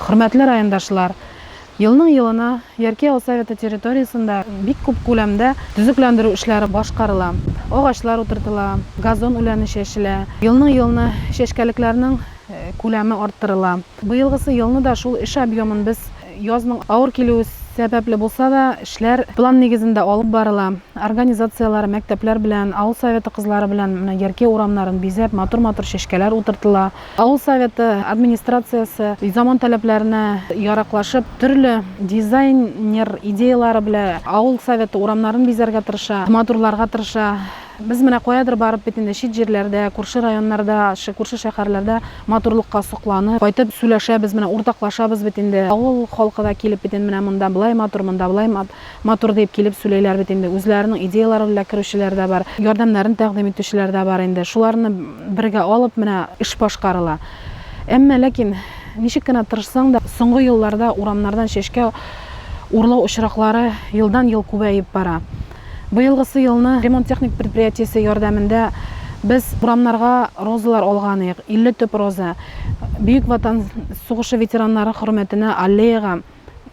Хөрмәтле райондашлар! Елның елына Ярки авыл Советы территориясендә бик күп күләмдә төзекләндерү эшләре башкарыла. Агачлар утыртыла, газон үләне чәчелә. Елның елына чәчкәлекләрнең күләме арттырыла. Быелгысы елны да шул эш объемын без язның авыр килүе сәбәпле булса да, эшләр план нигезендә алып барыла. Организацияләр, мәктәпләр белән, авыл советы кызлары белән менә Ярки урамнарын бизәп, матур-матур чәчкәләр утыртыла. Авыл советы администрациясе заман таләпләренә яраклашып, төрле дизайнер идеялары белән авыл советы урамнарын бизәргә тырыша, матурларга тырыша. Без менә каядыр барып бит инде чит җирләрдә, күрше районнарда, күрше шәһәрләрдә матурлыкка сокланып, кайтып сүләшәбез, менә уртаклашабыз бит инде. Авыл халкы да килеп бит инде менә монда болай матур, монда болай матур диеп килеп сүләйләр бит инде. Үзләренең идеяләре белән керүчеләр дә бар, ярдәмнәрен тәкъдим итүчеләр дә бар инде. Шуларны бергә алып, менә эш башкарыла. Әмма ләкин ничек кенә тырышсаң да, соңгы елларда урамнардан чәчкә урлау очраклары елдан-ел күбәеп бара. Быелгысы елны ремонт-техник предприятиесе ярдәмендә без урамнарга розалар алган идек, 50 төп роза. Бөек Ватан сугышы ветераннары хөрмәтенә аллеяга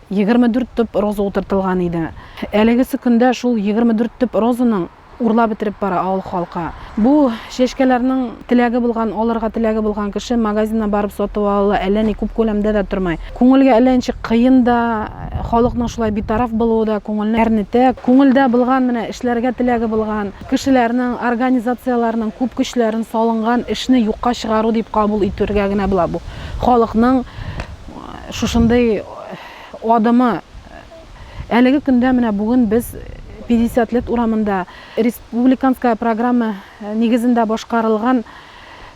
24 төп роза утыртылган иде. Әлегесе көндә шул 24 төп розаның урлап бетереп бара авыл халкы. Бу чәчкәләрнең теләге булган, алырга теләге булган кеше магазиннан барып сатып ала, әллә ни күп күләмдә дә тормый. Күңелгә әллә ничек кыен да, халыкның шулай битараф булуы да күңелне әрнетә. Күңелдә булган, менә эшләргә теләге булган кешеләрнең, организацияләрнең күп көчләрен салынган эшне юкка чыгару дип кабул итүргә генә була бу. Халыкның шушындый адымы. Әлеге көндә менә бүген без 50 лет урамында республиканская программа нигезендә башкарылган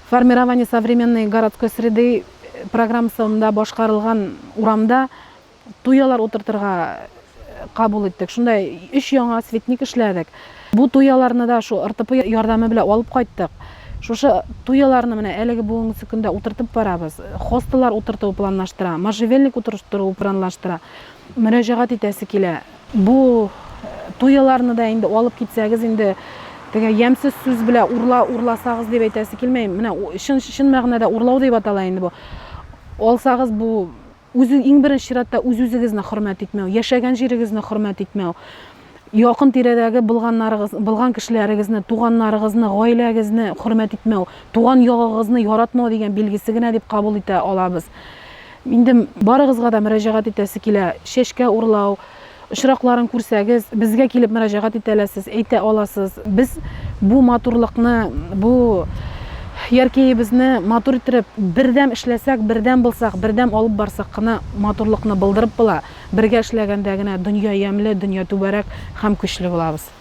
Формирование современной городской среды программасында башкарылган урамда туялар утыртырга кабул иттек. Шунда өч яңа светник эшләдек. Бу туяларны да шул РТП ярдәме белән алып кайттык. Шушы туяларны менә әлеге бүгенге көндә утыртып барабыз. Хостеллар утырту планлаштыра, можжевельник утыртыру планлаштыра. Мөрәҗәгать итәсе килә. Бу туяларны да инде алып китсәгез инде теге ямьсез сүз белән урла, урласагыз дип әйтәсе килмәй. Менә чын чын мәгънәдә урлау дип атала инде бу. Алсагыз бу үзе иң беренче чиратта үз-үзегезне хөрмәт итмәү, яшәгән җирегезне хөрмәт итмәү, якын тирәдәге булганнарыгыз, булган кешеләрегезне, туганнарыгызны, гаиләгезне хөрмәт итмәү, туган ягыгызны яратмау дигән билгесе генә дип кабул итә алабыз. Инде барыгызга да мөрәҗәгать итәсе килә, чәчкә урлау очракларын күрсәгез, безгә килеп мөрәҗәгать итә аласыз, әйтә аласыз. Без бу матурлыкны, бу Яркәебезне матур иттереп, бердәм эшләсәк, бердәм булсак, бердәм алып барсак кына матурлыкны булдырып була. Бергә эшләгәндә генә дөнья ямьле, дөнья түбәрәк һәм көчле булабыз.